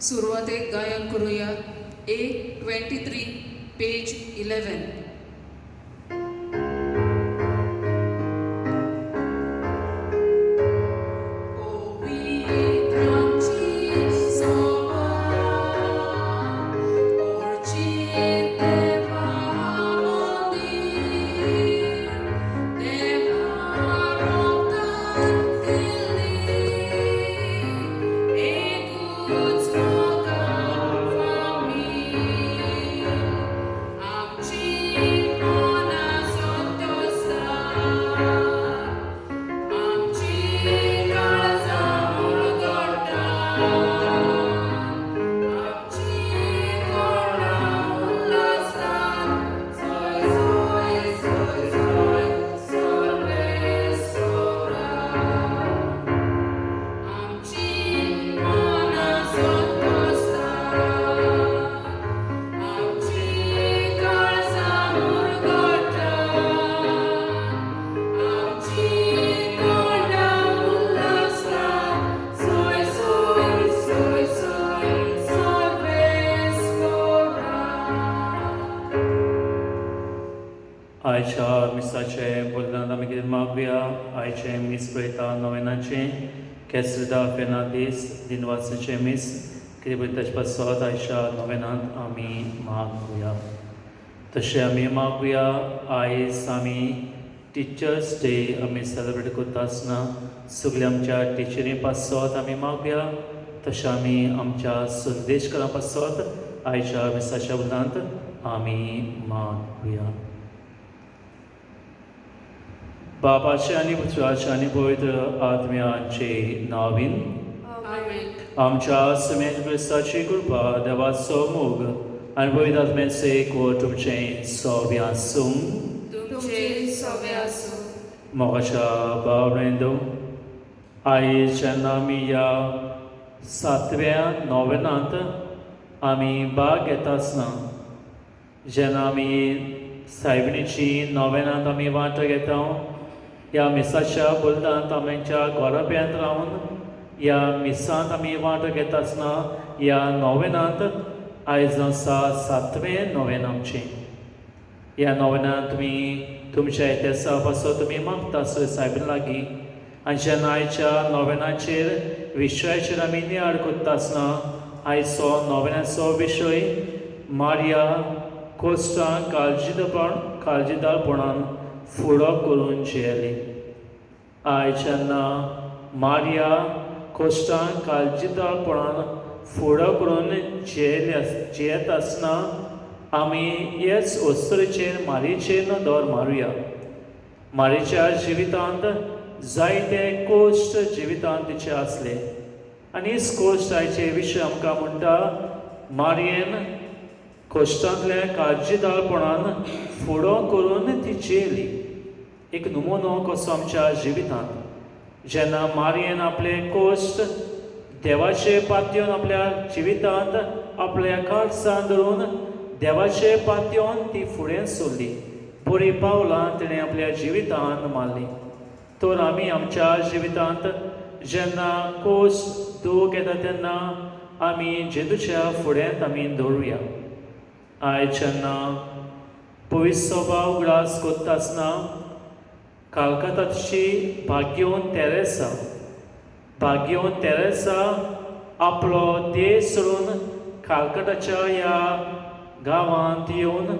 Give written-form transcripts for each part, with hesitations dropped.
सुरवातेक गायन करुया A 23 page 11. आयच्या मिसाचें बोलदान आमी कितें मागुया. आयचें मीस पळयता नोवेनाचें केसरिदा फेर्नांदीस दिनवासाचें मीस कितें पळयता ताचे पासत आयच्या नोवेनांत आमी मागुया. तशें आमी मागुया आयज आमी टिचर्स डे आमी सेलेब्रेट करता आसतना सगल्या आमच्या टिचरी पासत आमी मागुया. तशें आमी आमच्या संदेशकारां पासत आयच्या मिसाच्या बोलदांत आमी मागुया. बापाचे आनी पुत्राचे आनी पवित्र आत्म्याचे नावीन आमच्या समेत क्रिस्ताची कृपा, देवाचो मोग आनी पवित्र आत्म्याचे एकवट तुमचें सोबें आसूं. तुमचे सोबे आसूं. मोगाच्या भाव, आयज जेन्ना आमी ह्या सातव्या नोवेनांत आमी भाग घेता आसतना, जेन्ना आमी सायबिणीची नोवेनांत आमी वांटो घेता, ह्या मिसाच्या बोलदांत आमच्या गोराब्यांत रावन ह्या मिसांत आमी वांटो घेता आसतना ह्या नोवेनांत आयज आसा सातवें नोवेन आमचें. ह्या नोवेनांत तुमी तुमच्या इतिहासा पासत तुमी मागता सायबीन लागीं. आनी जेन्ना आयच्या नोवेनाचेर विशयाचेर आमी नियाळ करता आसतना आयचो नोवेनाचो विशय मारिया कोश्टां काळजीदारपणान फुडो करून जियेली. आयज जेन्ना मारिया कोश्टां काळजीदारपणान फुडो करून जियेत आसतना आमी हेच अस्तुरेचेर मारीचेर नदर मारुया. मारीच्या जिवितांत जायते कोश्ट जिवितांत तिचे आसले आनी हीच कोश्ट आयचे विशय आमकां म्हणटा मारयेन कोश्टांतल्या काळजीदारपणान फुडो करून ती जियेली. एक नमुनो कसो आमच्या जिवितांत जेन्ना मारयेन आपले कोश्ट देवाचे पातयेवन आपल्या जिवितांत आपल्या काळजान धरून देवाचे पातयेवन ती फुडें सरली, बरीं पावलां तिणें आपल्या जिवितांत मारली. तर आमी आमच्या जिवितांत जेन्ना कोश्ट दूख येता तेन्ना आमी जेजूच्या फुड्यांत आमी दवरुया. आयज जेन्ना पवित्र सभाव उगडास करता आसतना कालकाताची भाग्योन तेरेसा, भाग्योन तेरेसा आपलो देश सोडून कालकटाच्या ह्या गांवांत येवन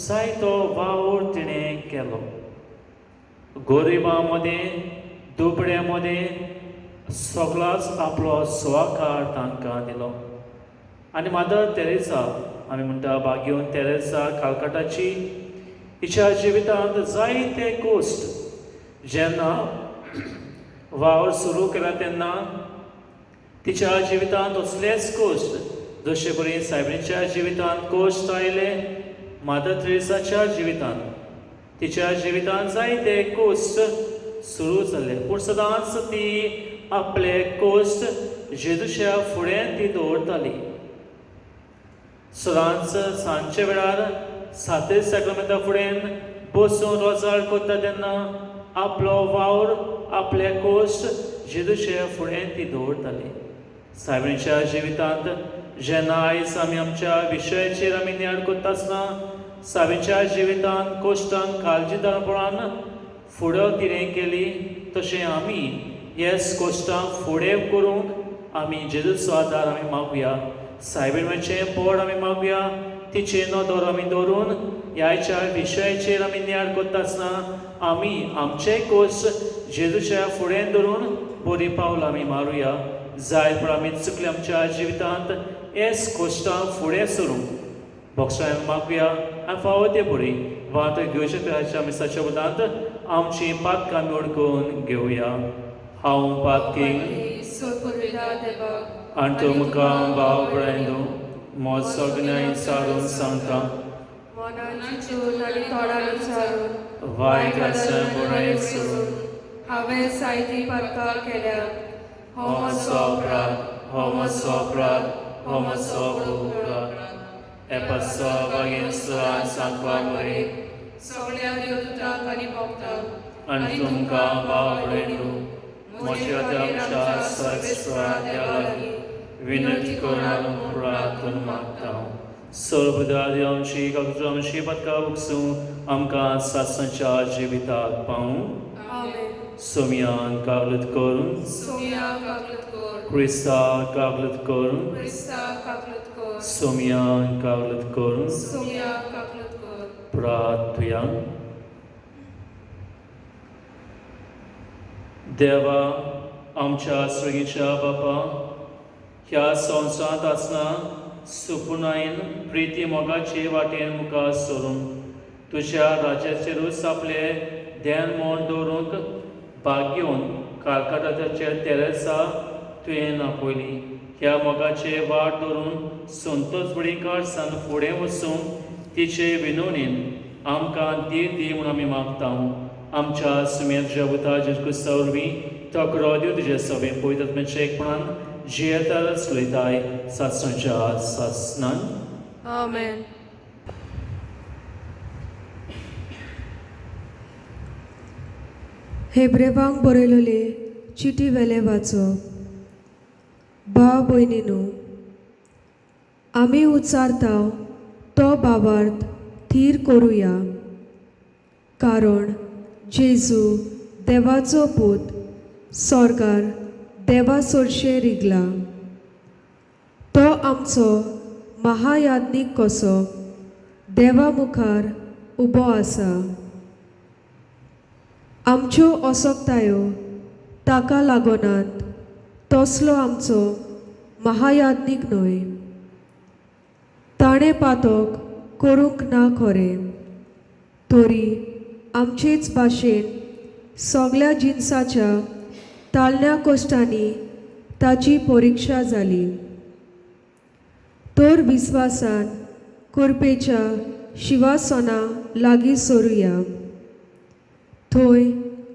जायतो वावर तिणें केलो. गरिबां मदें दुबळ्यां मदें सगळोच आपलो स्वाकार तांकां दिलो. आनी मादर तेरेसा आमी म्हणटा भाग्योन तेरेसा कालकटाची हिच्या जिवितांत जायते कोश्ट जेन्ना वावर सुरू केला तेन्ना तिच्या जिवितांत असलेच कोश्ट जशे परी सायबिणीच्या जिवितांत कोश्ट आयले, मादर तेरेसाच्या जिवितांत तिच्या जिवितांत जायते कोश्ट सुरू जाले, पूण सदांच ती आपले कोश्ट जेजूच्या फुड्यान ती दवरताली. सदांच सांजच्या वेळार सातेर साक्रामेंता फुडें बसून रोजार करता तेन्ना आपलो वावर आपले कोश्ट जेजूच्या फुडें ती दवरताली. सायबिणीच्या जिवितांत जेन्ना आयज आमी आमच्या विशयाचेर आमी नियाळ करता आसतना सावीच्या जिवितांत कोश्टान काळजीदारपणान फुडें तिणें केली तशें आमी येस कोश्टां फुडें करूंक आमी जेजूचो आदार आमी मागुया. सायबीणेचें पोड आमी मागुया, तिचे नदर आमी दवरून ह्याच्या विशयाचेर आमी नियाळ करता आसतना आमी आमचे कोश जेजूच्या फुडें धरून बरी पावलां आमी मारुया. जाय पूण आमी चुकले आमच्या जिवितांत येस कोश्टां फुडें सरूंक बोक्षां मागुया आनी फावो ते बरी वाट घेवचे ह्या मिसाच्या उदांत आमची पातकां आमी ओडकून घेवया. हांव पातकी आनी तुमकां भाव भयणींनो म्हज सगळ्यांक सारून सांगता, वायट आसा बरें सोडून हांवें सायती पातकां केल्या. हो म्हजो अपराध, हो म्हजो अपराध, हो म्हजो अपराध. एपासो बागेन सांगपा मरे सगळ्या देवतांक आनी भक्तांक आनी तुमकां भाव भयणींनो म्हज्या आमच्या सर्वेस्परा देवा लागीं विनंती करून प्रार्थना मागता. सर्वदारी आमची कागद आमची पदकां उकसूं आमकां सासणाच्या जिविताक पावूं. आमेन. सोमयान कागलत करून, सोमया काकलत कर, क्रिस्ता कागलत करून, क्रिस्ता काकलत कर, सोमयान कागलत करून. सोमया काकलत कर. प्रार्थुया. देवा आमच्या सर्गीच्या बापा, ह्या संवसारांत आसतना सुपुनायन प्रिती मोगाचे वाटेन मुखार सरून तुज्या राज्याचेरूच आपले ध्यान म्हूण दवरूंक भाग घेवन कालकाटाचे तेरेसा तुवें आपयली. ह्या मोगाचे वाट धरून संतोष बडीकार फुडें वचूंक तिचे विनवणीन आमकां धीर दी म्हूण आमी मागता. आमच्या सुमेर जेवता जेजू क्रिस्ता वरवीं तकरो दिव तुजे सगळें पवित्र आत्म्याच्या एकपणान जियेताच उलयताय सासणाच्या सासणान. आमेन. हेब्रेवांक बरयलेले चिटी वेले वाचप. भाव भयणीनू, आमी उच्चारता तो भावार्थ थीर करुया, कारण जेजू देवाचो पूत सोर्गार देवा सरशें रिगला. तो आमचो महायाज्ञीक कसो देवा मुखार उबो आसा. आमच्यो असक्तायो ताका लागोनात तसलो आमचो महायाज्ञीक न्हय. ताणें पातक करूंक ना खरें, तरी आमचेच भाशेन सगल्या जिनसाच्या तालण्या कश्टांनी ताची परिक्षा जाली. तर विस्वासान करपेच्या शिवासना लागीं सरुया, थंय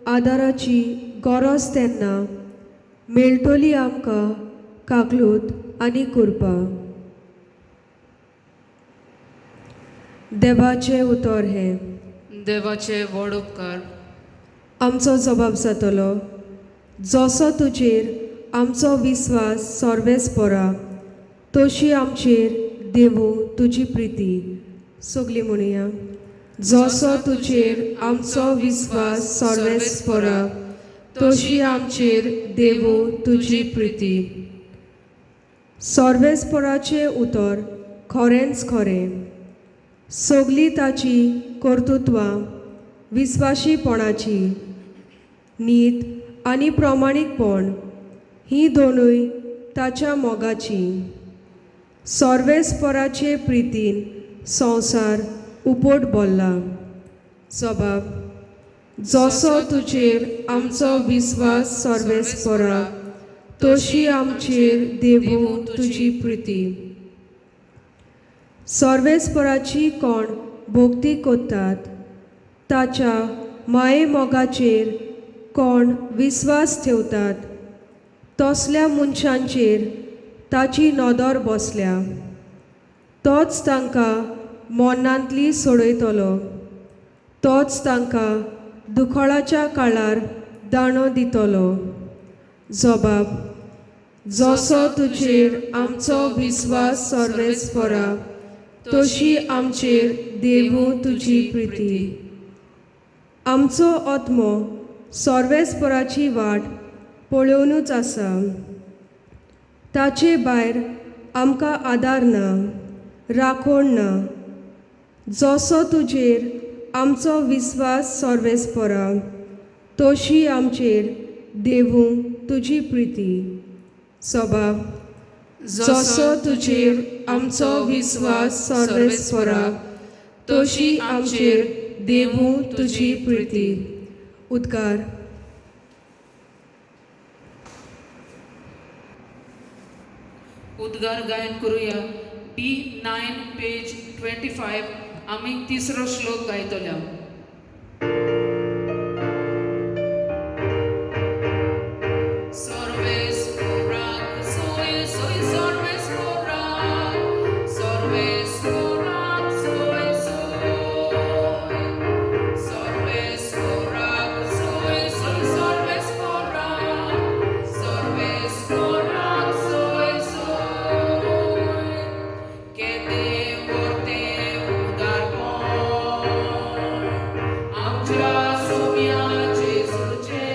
आदाराची गरज तेन्ना मेळटली आमकां काकलूत आनी कृपा. देवाचें उतर हें. देवाचे व्हड उपकार. आमचो जबाब जातलो, जसो तुजेर आमचो विस्वास सर्वेस्परा तशी आमचेर देवू तुजी प्रिती. सगलीं म्हणुया, जसो तुजेर आमचो विस्वास सर्वेस्परा तशी आमचेर देवू तुजी प्रिती. सर्वेस्पराचें उतर खरेंच खरें, सगलीं ताची कर्तृत्वां विस्वाशीपणाची, नीत आनी प्रमाणीकपण हीं दोनूय ताच्या मोगाची. सर्वेस्पराचे प्रितीन संवसार उपट भरला. जबाब, जसो तुजेर आमचो विस्वास सर्वेस्परा तशी आमचेर देवू तुजी प्रिती. सर्वेस्पराची कोण भक्ती करतात, ताच्या माये मोगाचेर कोण विस्वास ठेवतात, तसल्या मनशांचेर ताची नदर बसल्या. तोच तांकां मरणांतली सोडयतलो, तोच तांकां दुखळाच्या काळार दाणो दितलो. जबाब, जसो तुजेर आमचो विस्वास सर्वेस्परा तशी आमचेर देवूं तुजी प्रिती. आमचो आत्मो सर्वेस्पराची वाट पळोवनूच आसा, ताचे भायर आमकां आदार ना, राखण ना. जसो तुजेर आमचो विस्वास सर्वेस्परा तशी आमचेर देवूं तुजी प्रिती. सभा. जसो तुजेर आमचो विस्वास सर्वेस्परा तशी आमचेर देवूं तुजी प्रिती. उद्गार. उद्गार गायन करूया. B9 page 25 आमी तिसरो श्लोक गायतल्या. सर्वेस्पराक सोय सोय सर्वेस्पराक, सर्वेस्पराक सोय सोय, सर्वेस्पराक सोय सोय सर्वेस्पराक, सर्वेस्पराक सोय सोय. केदें व्हडलें उदारपण आमच्या सोम्या जेजूचें,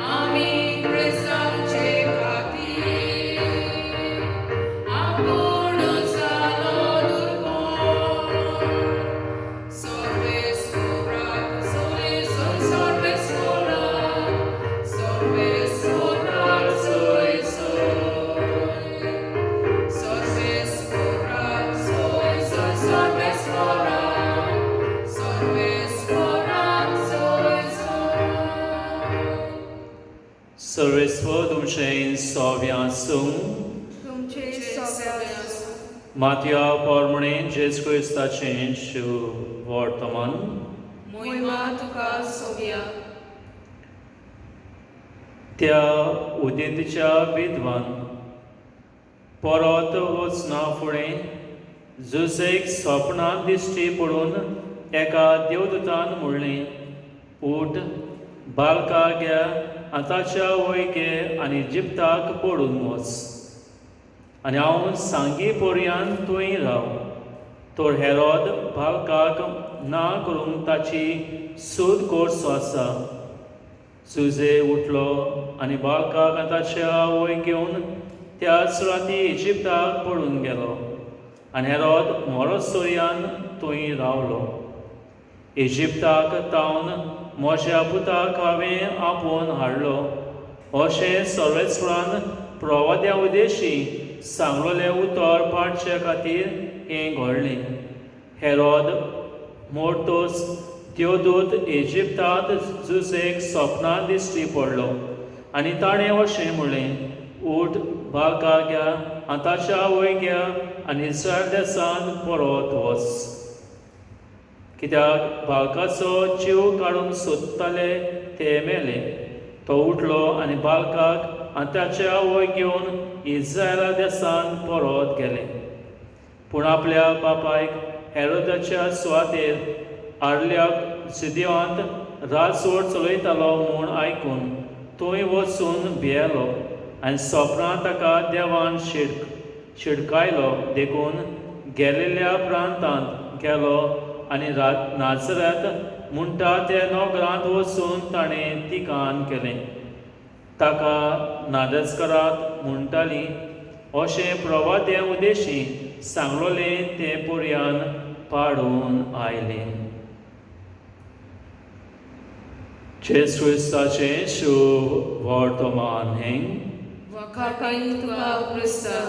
आमी क्रिस्तांचे खातीर आपूण जालो दुर्बळ. सर्वेस्पराक सोय सोय सर्वेस्पराक, सर्वेस्पराक सोय सोय, सर्वेस्पराक सोय सोय सर्वेस्पराक, सर्वेस्पराक सोय सोय. सर्वेस्पर तुमचें सोव्या आसूं. तुमचे सगळ्या. मातया पोरमणे जेजू क्रिस्ताचें शुवर्तमान. मोहिमा तुका सोबया. त्या उदेंतीच्या विद्वान परत वचना फुडें जुजेक सपनां दिश्टी पडून एका देवदूतान म्हणलें, उठ, बालका घे आतांच्या वय घे आनी जिप्ताक पडून वच आनी हांव सांगी पर्यान थंय राव. तर हेरोद बालकाक ना करूंक ताची सूद करचो आसा. सुजे उठलो आनी बालकाक आनी ताच्या आवयक घेवन त्याच राती इजिप्ताक पळून गेलो आनी हेरोद मोरोसोर्यान थंय रावलो. इजिप्ताक तावन म्हज्या पुताक हांवें आपोवन हाडलो अशें सर्वेस्परान प्रवाद्या उदेशी सांगलोलें उतर पाडचे खातीर हें घडलें. हेरोद मोर्तोस देवदूत इजिप्तांत जुजेक सपनां दिश्टी पडलो आनी ताणें अशें म्हणलें, उठ, बालका घ्या आनी ताच्या आवयक घ्या आनी इस्रायल देसांत परत वच, कित्याक बालकाचो जीव काडूंक सोदताले ते मेले. तो उठलो आनी बालकाक आनी ताच्या आवयक घेवन इस्रायला देसांत परत गेले. पूण आपल्या बापायक हेरोदाच्या सुवातेर आडल्या जुदेवांत राजवट चलयतालो म्हूण आयकून थंय वचून भियेलो आनी सोपणां ताका देवान शिडकायलो. देखून गेलेल्या प्रांतांत गेलो आनी नाजरात म्हणटा त्या नगरांत वचून ताणें तिकान केलें. ताका नादस्करात म्हणटाली अशें प्रवादे उदेशी सांगलोलें तें पर्यान पाडून आयलें. जेजू क्रिस्ताचें शुभ वर्तमान हें. वखाकाई तुका क्रिस्ता.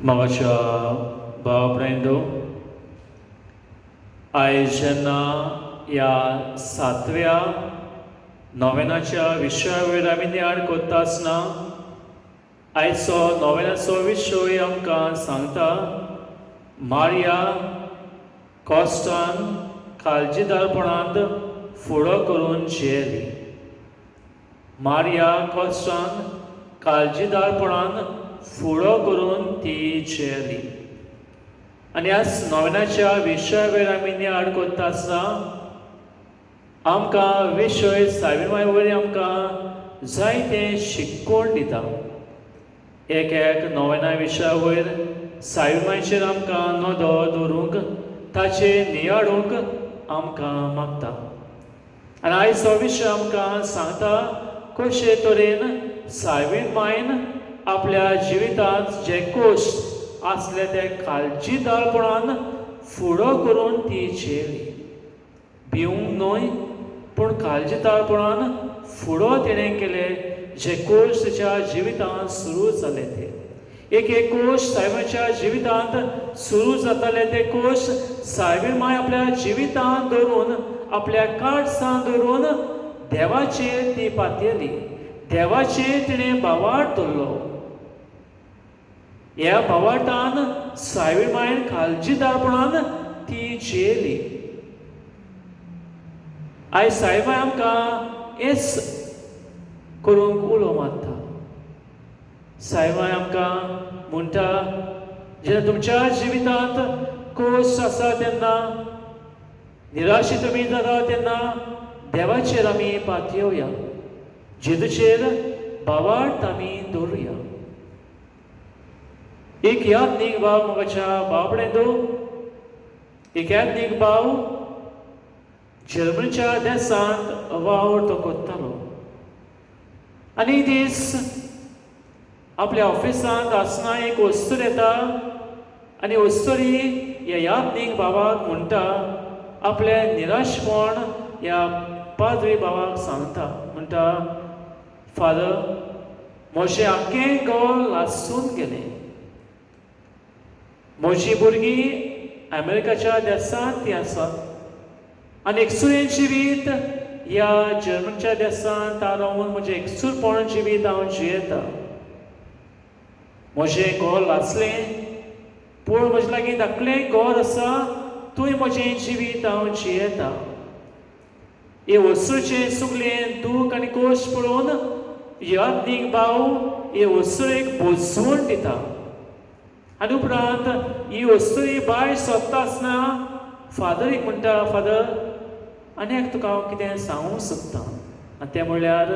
म्हाज्या भाव भयणो, आयज जेन्ना ह्या सातव्या नोवेनाच्या विशया वयर आमी नियाळ करता आसतना आयचो नोवेनाचो विशय आमकां सांगता मारिया कॉस्टान काळजीदारपणांत फुडो करून जियेली. मारिया कॉस्टान काळजीदारपणान फुडो करून ती जियेली. आनी ह्या नोवेनाच्या विशया वयर आमी नियाळ करता आसतना आमकां विशय सायबीण माय वरवीं आमकां जायतें शिकवण दिता. एक एक नोवेना विशया वयर सायबीण मायचेर आमकां नदर दवरूंक, ताचेर नियाळूंक आमकां मागता. आनी आयज हो विशय आमकां सांगता कशे तरेन सायबीण मायन आपल्या जिवितांत जे कश्ट आसले ते काळजीदारपणान फुडो करून ती झेली. भिवंक न्हय पूण काळजीदारपणान फुडो तिणें केले जे कश्ट तिच्या जिवितांत सुरू जाले ते. एक एक कश्ट सायबाच्या जिवितांत सुरू जाताले ते कश्ट सायबीण माय आपल्या जिवितांत दवरून, आपल्या काळजांत दवरून देवाचेर ती पातयेली, देवाचेर तिणें भावार्थ दवरलो. ह्या भावार्थान सायबीण मायन काळजीदारपणान ती जियेली. आयज सायबा आमकां हेच करूंक उलो मारता. सायबा आमकां म्हणटा, जेन्ना तुमच्या जिवितांत कश्ट आसा तेन्ना, निराशी तुमी जाता तेन्ना देवाचेर आमी पातयेवया, जेजूचेर भावार्थ आमी दवरुया. एक यादनीक भाव म्हज्या बाबडेंदो, एक यादनीक भाव जर्मनीच्या देसांत वावर तो करतालो. आनी एक दीस आपल्या ऑफिसांत आसतना एक वस्तूर येता आनी वस्तुरी ह्या यादनीक भावाक म्हणटा, आपलें निराशपण ह्या पाद्री भावाक सांगता. म्हणटा, फादर, म्हजें आख्खें घर लासून गेलें, म्हजी भुरगीं अमेरिकाच्या देसांत ती आसात आनी एकसुरें जिवीत ह्या जर्मनच्या देसांत रावन म्हजें एकसूरपण जिवीत हांव जियेता. म्हजें घर लासलें पूण म्हजे लागीं धाकलें घर आसा, थंय म्हजें जिवीत हांव जियेता. हे वस्तूचें सगळें दूख आनी कश्ट पळोवन यादनीक भाव हे वस्तुरेक बोजवण दिता. आनी उपरांत ही वस्तुरी भायर सोदता आसतना फादरीक म्हणटा, फादर, आनी एक तुका हांव कितें सांगूंक सोदतां, आनी तें म्हणल्यार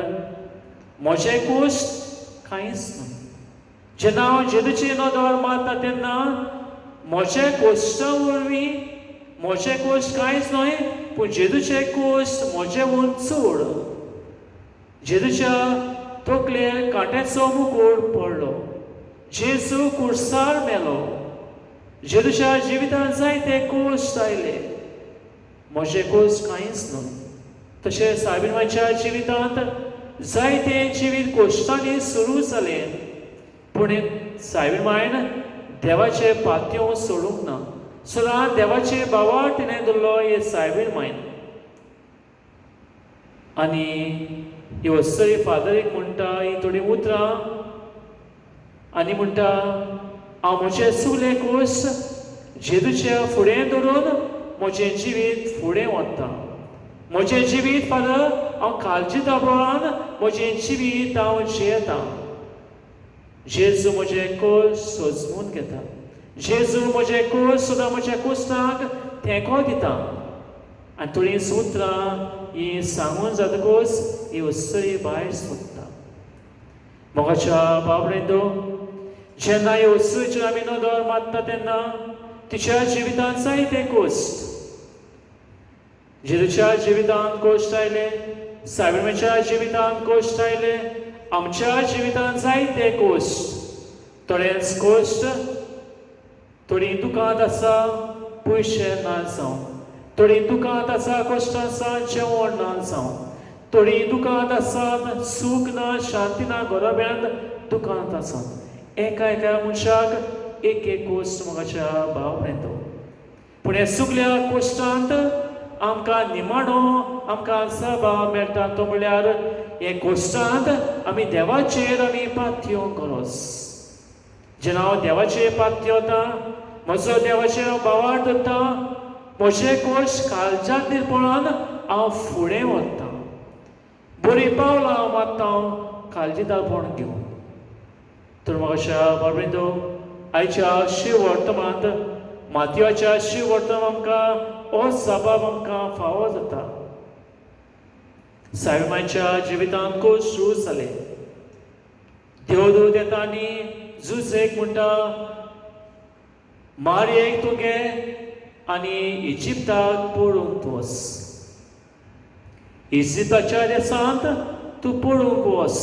म्हजें कश्ट कांयच न्हय. जेन्ना हांव जेजूची नदर मारता तेन्ना म्हजे कश्टा वरवीं म्हजें कश्ट कांयच न्हय, पूण जेजूचें कश्ट म्हजें वयर चड. जेजूच्या तकलेर कांट्याचो मुकूट पडलो, जेजू कुर्सार मेलो, जेजूच्या जिवितांत जायते कश्ट आयले, म्हजें कश्ट कांयच न्हय. तशें सायबीण मायच्या जिवितांत जायते जिवीत कश्टांनी सुरू जालें, पूण सायबीण मायन देवाचें पातयो सोडूंक ना, सदां देवाचे भावार्थ तिणें दवरलो हे सायबीण मायन. आनी ही वस्तरी फादरीक म्हणटा ही थोडीं उतरां आनी म्हणटा, हांव म्हजें सगलें कश्ट जेजूच्या फुडें दवरून म्हजें जिवीत फुडें व्हरता. म्हजें जिवीत फादर हांव काळजीदारपणान म्हजें जिवीत हांव जियेता. जेजू म्हजें कश्ट सोजमून घेता, जेजू म्हजें कश्ट सुद्दां म्हज्या कश्टांक तेंको दिता. आनी थोडीं उतरां ही सांगून जातकूच ही वस्तरी भायर सोदता. मोगाच्या बाबडेंदो, जेन्ना ही वस्तूचेर आमी नदर मारता तेन्ना तिच्या जिवितांत जायते कश्ट, जेजूच्या जिवितांत कश्ट आयले, सायबीणच्या जिवितांत कश्ट आयले, आमच्या जिवितांत जायते कश्ट. थोडेच कश्ट, थोडीं दुकांत आसा पयशे ना जावन, थोडीं दुकांत आसा कश्ट आसा जेवण ना जावन, थोडीं दुकांत आसात सूख ना शांती ना घराब्यांत दुकांत आसात. एका एका मनशाक एक एक कश्ट मोगाच्या भाव पर्यंत. पूण ह्या सगल्या कश्टांत आमकां निमाणो आमकां सभा मेळटा तो म्हणल्यार हे कश्टांत आमी देवाचेर आमी पातयेवंक गरज. जेन्ना हांव देवाचेर पातयेता, म्हजो देवाचेर हांव भावार्थ दवरता, म्हजें कश्ट काळजांतपणान हांव फुडें वता, बरीं पावलां हांव मारता, हांव काळजीदारपण घेवन. तर म्हाका बाबरिंदो, आयच्या शिव वर्तमानांत मातयाच्या शिव वर्तमान आमकां हो सबाब आमकां फावो जाता. सायमाच्या जिवितांत कोश सुरू जाले. देवदूत येता आनी जुजेक म्हणटा, मारयेक तूं घे आनी इजिप्ताक पळोवंक तूं वच, इजिप्ताच्या देसांत तूं पळोवंक वच,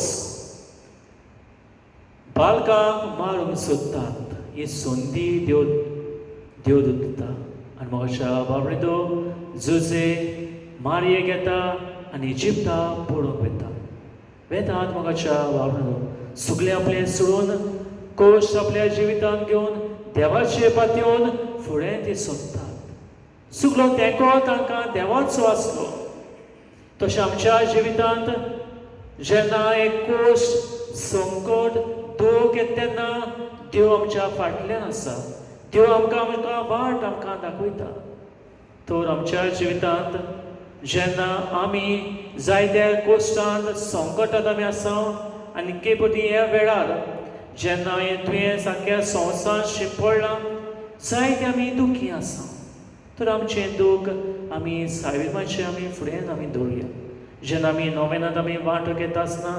बालकांक मारूंक सोदतात. ही संदी देवदूत दिता आनी म्हाका बाबडे तो जुजे मारयेक येता आनी इजिप्ता पळोवंक वता. वेतात म्हाका बाबडो सगळें आपलें सोडून कोश आपल्या जिवितांत घेवन देवाचे पातयेवन फुडें ती सोदतात. सगलो तेंको तांकां देवाचो आसलो. तशें आमच्या जिवितांत जेन्ना एक कोश संकट दुख येता तेन्ना देव आमच्या फाटल्यान आसा. देव आमकां आमकां वाट आमकां दाखयता. तर आमच्या जिवितांत जेन्ना आमी जायत्या कोश्टांत संकटांत आमी आसा आनी केपटी ह्या वेळार जेन्ना हें दुयेंस आख्ख्या संवसार शिंपडलां, जायते आमी दुखी आसा, तर आमचें दूख आमी सायबाचें आमी फुडें आमी दवरुया. जेन्ना आमी नोवेनांत आमी वांटो घेता आसतना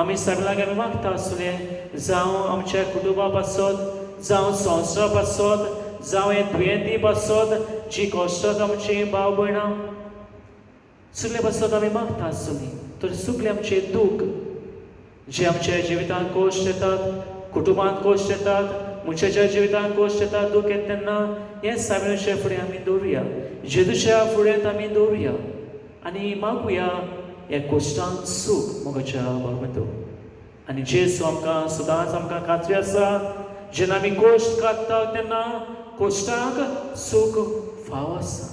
आमी सायबा आमी मागता आसले, जावं आमच्या कुटुंबा पासत, जावं संवसारा पासत, जावं हे दुयेंती पासत, जी कश्टात आमची भाव भयणां सगळे पासत आमी मागता आसतली. तर सगळें आमचें दूख जे आमच्या जिवितांत कोश्ट येतात, कुटुंबांत कोश्ट येतात, मनशाच्या जिवितांत कोश्ट येतात, दूख येता तेन्ना हें सायबाच्या फुडें आमी दवरुया, जेजूच्या फुड्यांत आमी दवरुया आनी मागुया ह्या कोश्टांत सूख मोगाच्या बाबतो. आनी जेजू आमकां सदांच आमकां खात्री आसा, जेन्ना आमी कोश्ट काडटा तेन्ना कोश्टांक सूख फाव आसा,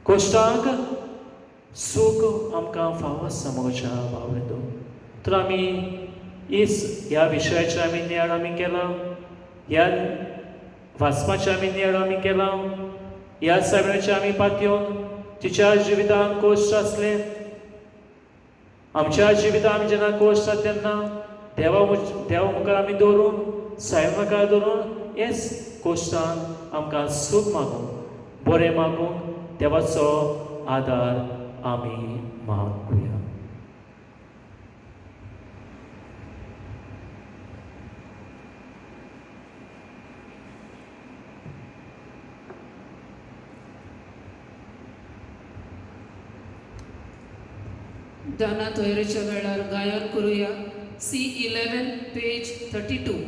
कोश्टांक सूख आमकां फाव आसा मोगाच्या बाबतो. तर आमी ह्या विशयाचेर आमी नियाळ आमी केला, ह्या वाचपाचें आमी नियाळ आमी केला, ह्या सायबाचें आमी पातयेवन तिच्या जिवितांत कोश्ट आसले. आमच्या जिवितांत आमी जेन्ना कोश्ट आसता तेन्ना देवा मुखार आमी दवरून, सायबा मुखार दवरून हेच कोश्टान आमकां सूख मागूंक, बरें मागूंक देवाचो आदार आमी मागुया. दाना तयारेच्या वेळार गायन करुया. C11 page 32.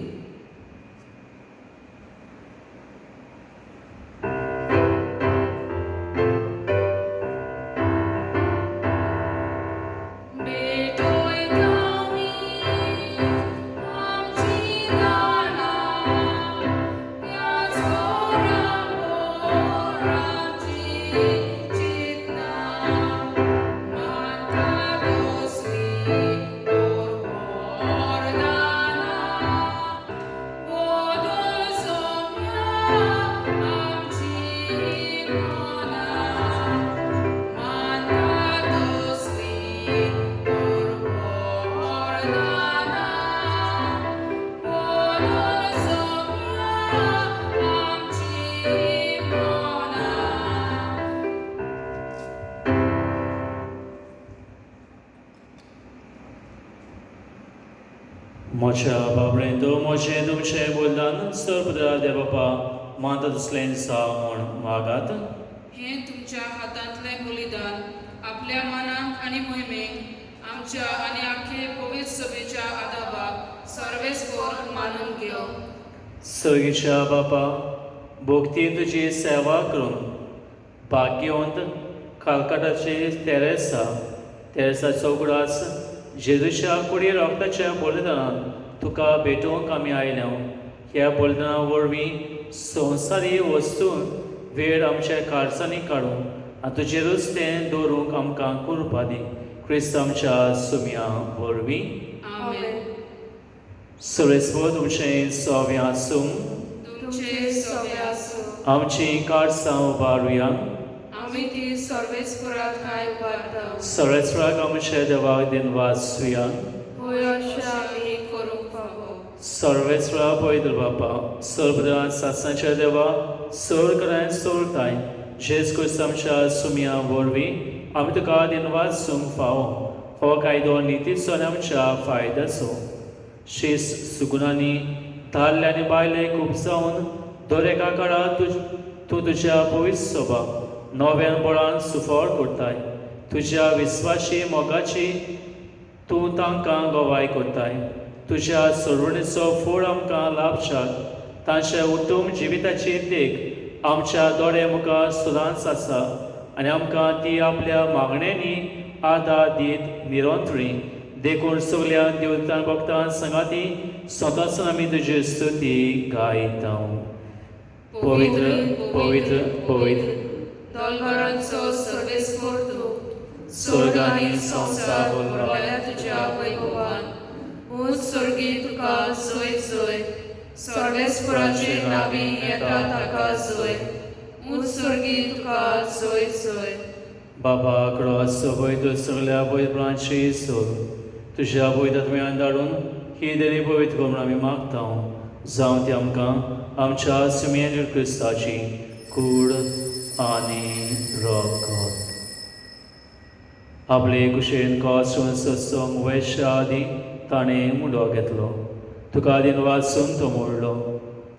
म्हज्या बाबरेंदो म्हजें तुमचें बलिदान सर्वदा देव बापा मानता तसलें जावं म्हूण मागात. हें तुमच्या हातांतलें बलिदान आपल्या मनाक आनी मोहिमेक आमच्या आनी आख्खे पवित्र सभेच्या आदाबाक सर्वेस्पोर मानून घेव. सर्गीच्या बापा, भोक्तीन तुजी सेवा करून भाग्यवंत कालकाटाची तेरेसा, तेरेसाचो उगडास जेजूच्या कुडी रक्ताच्या बलिदानान तुका भेटोवंक आमी आयल्या. ह्या बलिदाना वरवीं संवसारी वस्तून वेळ आमच्या कारसांनी काडून आनी तुजेरूच तें दवरूंक आमकां कृपा दी. क्रिस्त आमच्या सुम्या वरवीं. आमेन. सर्वेस्पर तुमचें सव्वें आसूं. तुमचे सवे आसूं. आमची कारसां उबारुया. आमी ती सर्वेस्पराक ठाय उबारता. सर्वेस्पराक आमच्या देवाक दिनवासुया. होय, अशें आमी करूंक फावो. सर्वेस्परा पवित्र बापा, सर्वदा सासांच्या देवा, सोर कराय सोरताय जेज क्रिस्त आमच्या सुम्या वरवीं आमी तुका दिनवासूंक फावो. हो कायदो नितीचो आनी आमच्या फायद्याचो. शीस सुगुणांनी दादले आनी बायले खूब जावन दर एका काळार तूं तुज्या पवित्र सभा नव्यान बळान सुफळ करताय. तुज्या विस्वाशी मोगाची तूं तांकां गवाय करताय. तुज्या सरवणेचो फळ आमकां लाभच्याक तांच्या उत्तम जिविताची देख आमच्या दोळे मुखार सदांच आसा आनी आमकां ती आपल्या मागण्यांनी आदार दीत निरंतरी. देखून सगल्या देवतां भक्तां सांगाती स्वतासून आमी तुजी स्तुती गायता. पवित्र पवित्र पवित्र दोलभारांचो सर्वेस्पोर तूं, स्वर्ग आनी संवसार भरल्या तुज्या वैभवान. ऊंच स्वर्गी तुका जय जय, सर्वेस्पोराचे नावी येता ताका जय, ऊंच स्वर्गी तुका जय जय. बाबा क्रॉस पवित्र सगल्या पवित्रपणाची सोड तुज्या पवित्र आत्म्यान धाडून ही देणी पवित्र कर म्हूण आमी मागता. जावं ती आमकां आमच्या सुमयेन क्रिस्ताची कूड आनी रगत. आपले कुशेन कॉसून सत्संग वैश्य आदी ताणें मुंडो घेतलो. तुका दिन वाचून तो मोडलो.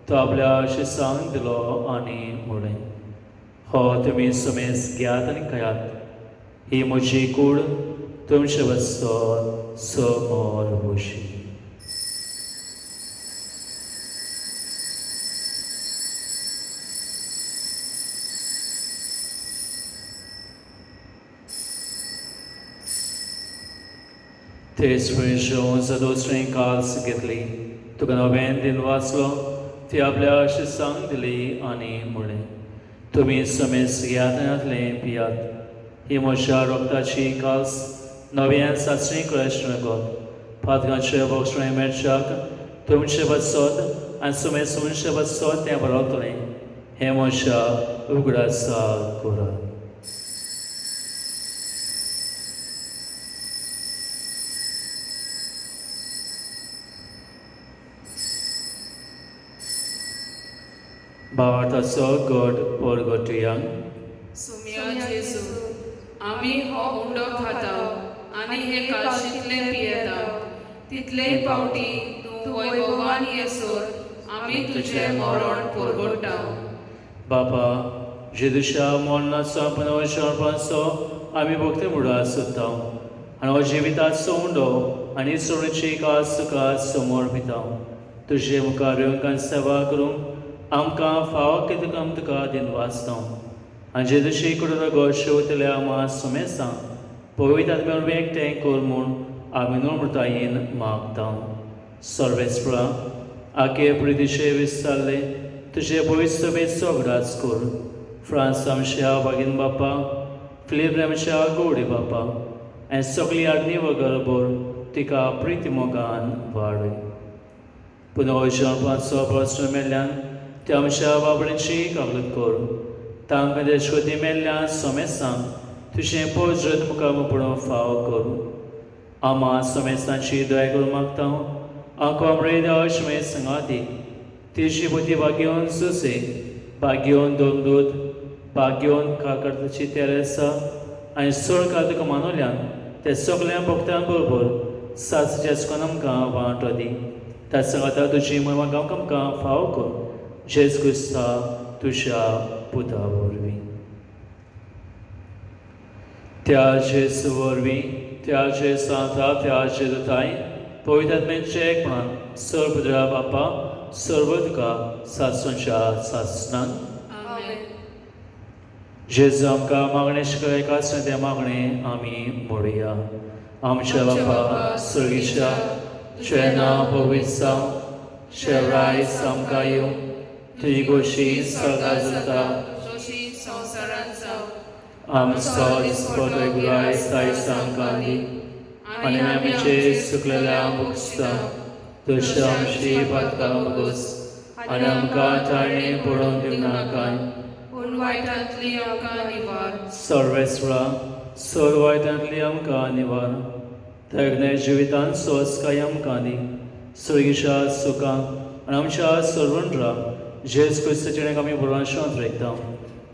तो आपल्या शिसांक दिलो आनी म्हणलें, हो तुमी सुमेस घेयात आनी खायात. ही म्हजी कूड तुमचे वचत समोर बशी. तेच जेवण दुसरें काल्स घेतली. तुका नव्यान दिन वाचलो. ती आपल्या शिसांक दिली आनी म्हणलें, तुमी समेस घेयात आनी हातलें पियात. ही म्हज्या रक्ताची काल्स नव्यान सासणी क्लेश रगत. पातकांचे बक्षणें मेळच्याक तुमचे बसत आनी सुमेस तुमचे बसत तें बरोवतलें. हें म्हज्या उगडासा करात. भावार्थाचो गट परगटुयांक. सुम्या जेजू, आमी हो उंडो खाता आनी हे काळशींतलें पियेता तितलेय पावटी तूं वैभवान येसर आमी तुजें मरण परगट्टा. बापा, जेजूच्या मरणाचो पुनर्जन्माचो आमी भक्ती मुडा सोदता आनी हो जिविताचो उंडो आनी सोडची कास तुका समर्पिता. तुजे मुखार येवंक सेवा करूंक आमकां फावो की तुका आमी तुका दिनवासता. आनी जेजूची कडून रगत शेवतल्या आमा सुमेसां पवित्र आत्म्या एकटें कर म्हूण आमी नम्रतायेन मागता. सर्वेस्परा, आखे प्रितीचे विस्तारले तुजे पवित्र सभेचो अगडास कर. फ्रांस आमच्या बागीन बापा, फिलीप आमच्या गौडी बापा आनी सगळी आडणी वगरभर तिका प्रिती मोगान वाडय. पुनर्जन्माचो प्रस्न मेल्ल्यान ते आमच्या बाबड्यांची कागलत कर. तांकां देशकोती मेल्ल्यान सोमेसांक तुजें पोजत मुखार पडूंक फावो कर. आमा सोमेस्तांची दया करूंक मागता. आंको आमरे देवाशमे संगाती तिची बुद्धी भाग्योन सुसे, भाग्योन दोनदूत, भाग्योन काकर्ताची तेरेसा आनी सोळका तुका मानवल्यान ते सगल्या भक्तां बरोबर सासच्या सुखान आमकां वांटो दी. त्या सांगाता तुजी महिमा गांवक आमकां फावो कर. जेज क्रिस्ता तुज्या पुता वरवीं. त्या जेजू वरवीं, त्या जेजू सांता, त्या जेजूताय पवित्र आत्म्याचे एकपणान सर्व बापा सर्व तुका सासणच्या सासणान. आमेन. जेजू आमकां मागणें शिकय एकाच तें मागणें आमी मोडया. आमच्या बापा सर्गीच्या, तुजें नांव पवित्र जावं, तुजें रायज आमकां येवं, तुजी गोशी स्वर्गार जाता तशी संवसारांत जावं. आमचो दिसपटो गुरायस आयज आमकां दी आनी आमचे सुकलेल्या भोगता तशें आमची पातकां भोगस आनी आमकां ताणें पडोवन दिवनाकाय, पूण वायटांतली आमकां निवार. सर्वेस्वरा, सर्व वायटांतली आमकां निवार. तगणे जिवितान सोसकाय आमकां दी. स्वर्गीच्या सुखां आनी आमच्या सर्वंड्रा जेज क्रिस्ताचें आमी बरोवन शांत राखता.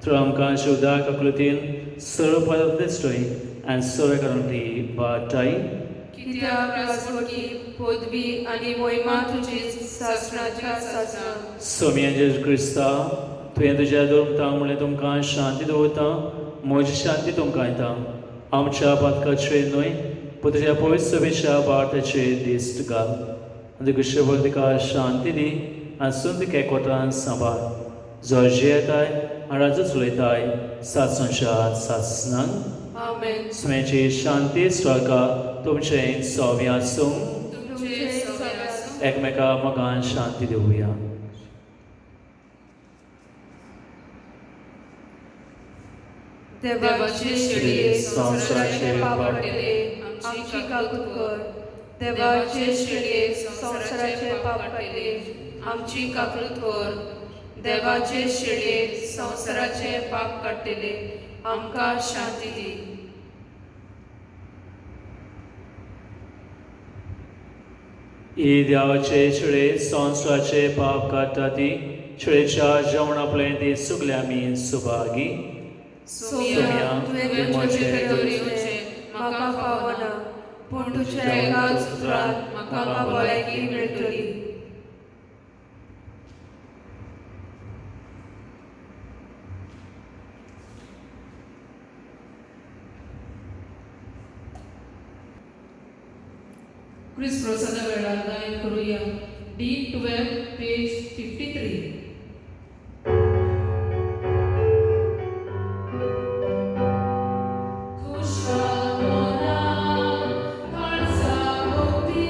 थ्रू आमकां शिवदाक आकृतीन सर्व पदार्थ आनी सर्व करून ती वाटाय. कित्याक राजवटी पदवी आनी मोहिमा तुजी सासणाच्या सासणा. सोम्या जेजू क्रिस्ता, तुवें तुज्या दवरता म्हणलें तुमकां शांती दवरता, म्हजी शांती तुमकां येता. आमच्या पातकाचेर न्हय पूण तुज्या पवित्र सभेच्या भारताचेर दिश्ट घाल आनी तुका तुका शांती दी आनी सुंद एकवटान सांबाळ, जो जियेताय आनी राजू चलयताय सातसंच्या सासणांक. आमेन. सुम्याची शांती स्वर्गा तुमचें सोव्या आसूं. तुमचे सवे आसूं. एकमेका मोगान शांती दिवया. देवाचे शिडये संवसाराचे पाप काडटले आमची काकूत कर. देवाचे शिडये संवसाराचे पाप काडटले आमची काकूत कर. देवाचे शिडये संवसाराचे पाप काडटले आमकां शांती दी. ही देवाचे छळे संवसाराचे पाप काडटा ती छळेच्या जेवणा पळय ती सगळे आमी सुभागी. सोम्या, तुवें म्हजे कडेन येवचें म्हाका फावना, पूण तुज्या एकाच उतरान म्हाका भलायकी मेळटली. क्रिस्त प्रसादा वेळार गायन करूया. D 12 page 53. खुशाल मना काळजा भोवती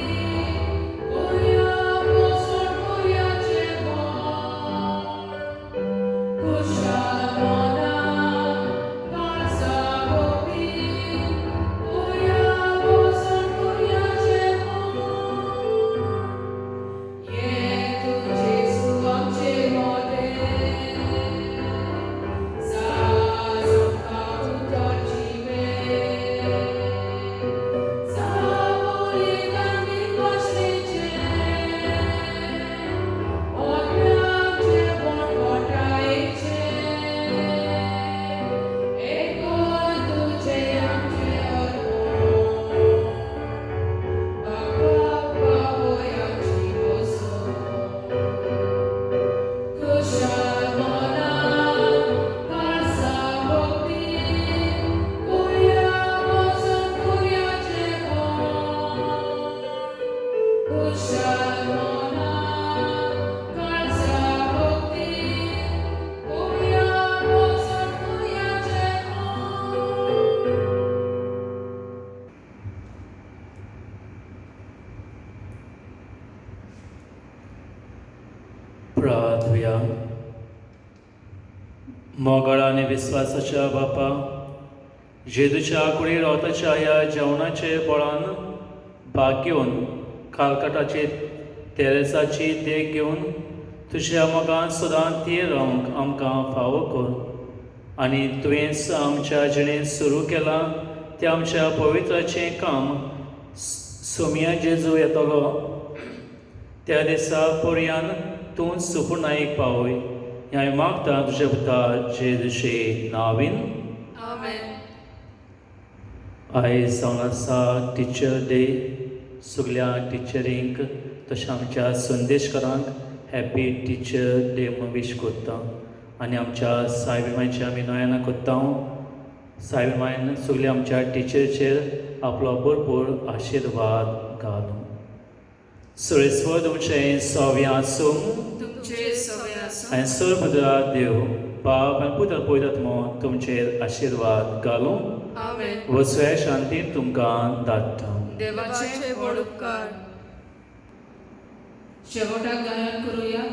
कोया पोसण कोयाचें बोल. खुशाल मना काळजा भोवती कोया पोसण कोयाचें बोल. ये तूं जेजू आमचे मोदें खुशाल मना काळजा भोवती कोया वचून कोयाचें बोल. खुशाल मना काळजा भोवती कोया वचून कोयाचें बोल. प्रार्थुया. मोगाळ आनी विस्वासाच्या बापा, जेजूच्या कुडी रावताच्या ह्या जेवणाचे बळान भाग घेवन कालकटाचे तेरेसाची देख घेवन तुज्या मोगान सदां तीर रावंक आमकां फावो कर आनी तुवें आमच्या जिणेंत सुरू केलां तें आमच्या पवित्राचें काम सोमया जेजू येतलो त्या दिसा पर्यान तूं सुपुर्णायेक पावय. हें हांवें मागता तुज्या पुता जेजूचे नांवीन. आमेन. आयज जावन आसा टिचर डे. सगल्या टिचरींक तशें आमच्या संदेशकारांक हॅपी टिचर डे म्हूण वीश करता आनी आमच्या सायबीमांयची आमी नोयेनां करता. सायबीमांयन सगल्या आमच्या टिचरीचेर आपलो भरपूर आशिर्वाद घालूं. सुरेस्वर तुमचें सव्या आसूं. तुमचे सवे आसूं. आनी सर्वपुत्रा देव बाप आनी पुत्र पवित्र आत्मो तुमचेर आशिर्वाद घालूं. आमेन. वसव्या शांतीन तुमकां धाडटा. देवाचे व्हड उपकार. शेवटाक गायन करूया.